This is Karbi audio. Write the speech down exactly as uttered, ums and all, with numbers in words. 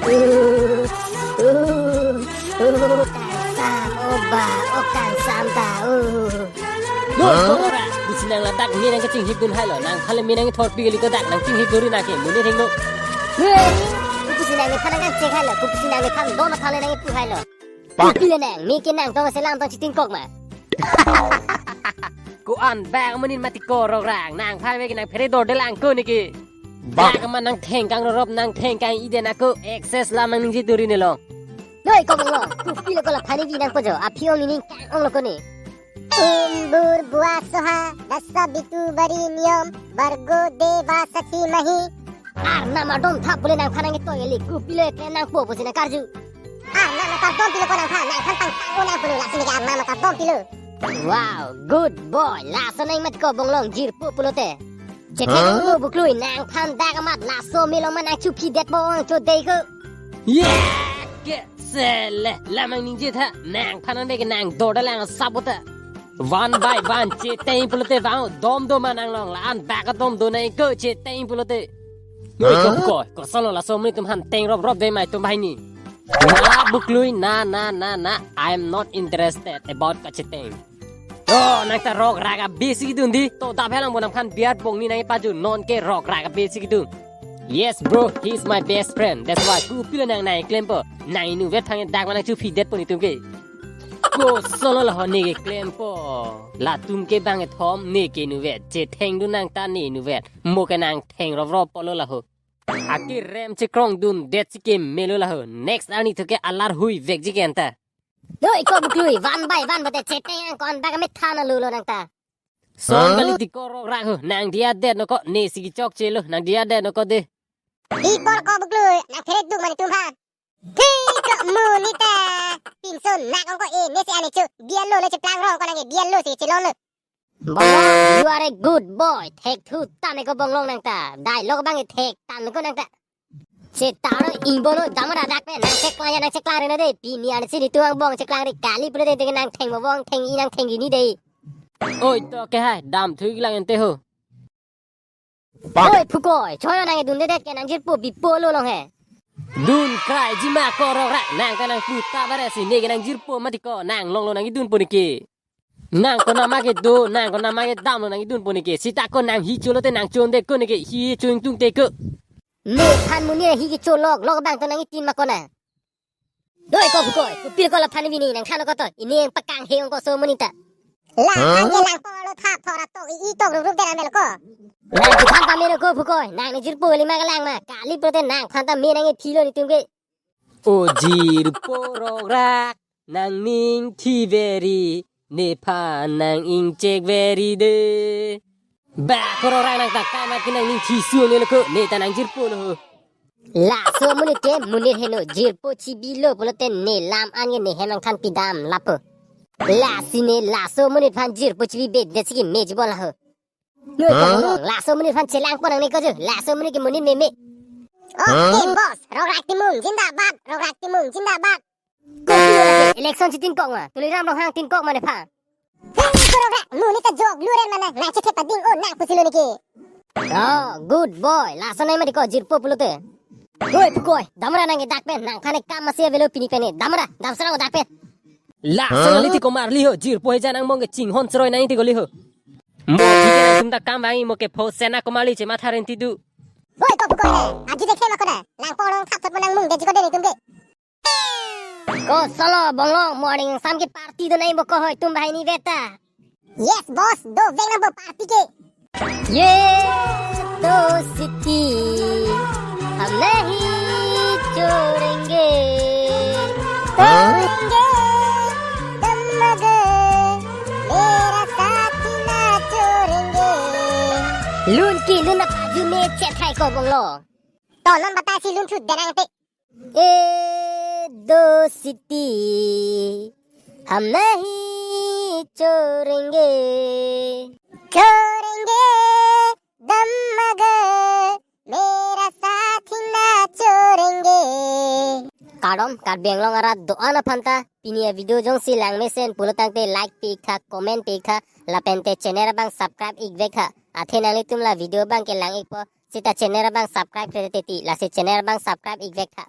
Uh, uh, uh, kangsam, o ba, o kangsam ta, uh. Lo, Huh? Kora, busi nang ladak ne nangkachinghik dun hai lo, nangphan le ne nangthorpi kali ko dak, nangchinghik dun ri nangke, mune thengno. Hei, kopusi nang nephan nangkachek hai lo, kopusi nang nephan don aphan le nangpu hai lo. Pak. Kopi le nang, ne ke nang tong selam tong chitin kok ma. Ko-an bak amonit mati ko Rokrak, nangphan me ke nangphere dorde lang ko ne ke. Bak. Bak amat nangtheng kangrorop, nangtheng kang-ide na ko, excess lam nangningje dun ri ne lo. Noi ko Bonglong, kopi lo ko laphan ne bi nangpo jo, aphi ong nening kang-ong lo ko ne. Imbur bua soha, dasa bitu bari niyom, bargo deva sathi mahi. Arnam adon thap pule nangphan nangketoi kali, kopi lo ke nangpo pusi nangkarju. Arnam akardom pilo ko nangphan, nangphan tang tang o nangpo lo, lasi ne ke arnam akardom pilo. Wow, good boy, laso nang mat ko Bonglong jirpo pulote. Chethe Huh? Nang lo Buklui, nangphan dak amat laso melong ma nangchuphi detpo ong chodei ko. Yeah, ke sele, lam nangningje tha, nangphan nang de ke nang dorde lang asap ta. One by one, cheteng pulote vang, dom dom ma nang long, la-an bak adom do nang ko cheteng pulote. Noi ko Huh? Ko, koson lo laso amonit atum aphan teng rop rop de mai atum banghini. Na Buklui, na, na, na, na, I am not interested about kacheteng. Oh, nang ta Rokrak abisi kedun di. To dap helang bo nangphan biar bong ni nangpajun non ke Rokrak abisi kedun. Yes, bro, he is my best friend. That's why kopi lo nang nangklempo. Nang inutvet aphan dak ma nangchuphi detpo netum ke. Koson lo la ho ne ke klempo. Latum ke bang kethom ne ke inutvet. Chetheng dun nang ta ne inutvet. Mo ke nangtheng rop rop po lo la ho. Akirem chekrong dun det si ke melo la ho. Next arni thu ke alar hui vekji ke anta. Noi ko Buklui, one by one bate cheteng nang ko-an bak amethan alu lo nang ta. Son Huh? Kali ti ko Rokrak ho, nang diya det no ko, ne si kechokche lo, nang diya det no ko de. Di por ko Buklui, nangphere duk ma netum aphan. Thi ko monit ta, pinso nak ong ko e, ne si ane chu, biar lo le cheplang rong ko nang e, biar lo si chelong lo. Bonglong, you are a good boy. Thekthu tame ko Bonglong nang ta. Dialogue bang e thek tame ko nang ta. Chetaro ingbono damra dak pen nangcheklang ya nangcheklang ri na de. Pini ansi netum angbong cheklang ri kali pulote de nangtheng mo bong theng i nangtheng ri ni de. Oi to ke hai damthu ik lang ente ho. Pak. Oi Phukoi, choyo nang dunde det ke nangjirpo bipo lo long he. Dun kraiji ma ko Rokrak, nang ta nangpu ta bare si ne ke nangjirpo mati ko, nang longlo nangkedunpo ne ke. Nang konat ma kedo, nang konat ma kedam lo nangkedunpo ne ke. Sita ko nang hi cholo te nang chonde ko ne ke, hi cho ingtung te ko. Nephan monit hi kecho lok, lok bang to nangketin ma ko na. Noi ko Phukoi, kopi lo ko laphan ne bi ne nangthan ko to. Ini yang pakang he ong ko so monit ta. Laphan ke Huh? Lang pong lo thap thora tok i i tok rup rup de nang melo ko. Nang kethan ta melo ko Phukoi, nang ne jirpo lima kelang ma. Kali pulote nangphan ta me nangkephi lo netum ke. O jirpo Rokrak, nangning thi veri, nephan nang ingchek veri de. Ba ko Rokrak nang ta kam akin nangning thi suang lo ko, ne ta nangjirpo lo ho. Laso monit ke monit heno, jirpo chibilo pulote ne lam an ke ne hem nangthan pidam lapo. Lasi ne laso monit aphan jirpo chibibe det si ke meji bon la ho. Noi Huh? Ko Bonglong, laso monit aphan chelangpo nang ne ko jo, laso monit ke monit meme. Okay, Huh? Boss, Rokrak Timung jindabad, Rokrak Timung jindabad. Kopi lo lake, election chitin kok ma, Tuliram Ronghang tin kok ma nephan. Hei, ko Rokrak, monit ta jok luren mana, nang chethe pading o nang pusi lo ne ke. Oh, good boy, laso nai mati ko jirpo pulote. Oi Phukoi, damra nang ke dak pen, nangphan ne kam masi avelo pini pen ne, damra, dam sarang dak pen. Laso Huh? Nang li ti komar li ho, jirpo he jan angbong ke chinghon seroi nang ti ko li ho. Mo thik ke nangtum ta kam vang i mo ke pho sena komar li chematha ren ti du. Oi ko Phukoi ne, aji de khema ko na, Lang pong rong thap thot mo nang mung de ji ko de netum ke. Koson lo Bonglong, morning sam ke party do nai bo ko hoi tum banghini veta. Yes boss, do vek nang bo party ke. ये दोस्ती हम नहीं छोड़ेंगे। Huh? छोड़ेंगे दम मगर मेरा साथ ना छोड़ेंगे। Lun ke lun na paju me chet hai ko Bonglong. To non bata si lun thu denang te. ये दोस्ती हम नहीं छोड़ेंगे। छोड़ेंगे दम मगर मेरा साथ ना छोड़ेंगे। Kardom, Karbi Anglong arat do-an aphan ta, pini a video jongsi lang mesen pulo tangte like pi ik tha, comment pi ik tha, lapen te channel abang subscribe ik vek tha. Athe nanglitum la video abang ke lang ikpo, sita channel abang subscribe kre teti, lasi channel abang subscribe ik vek tha.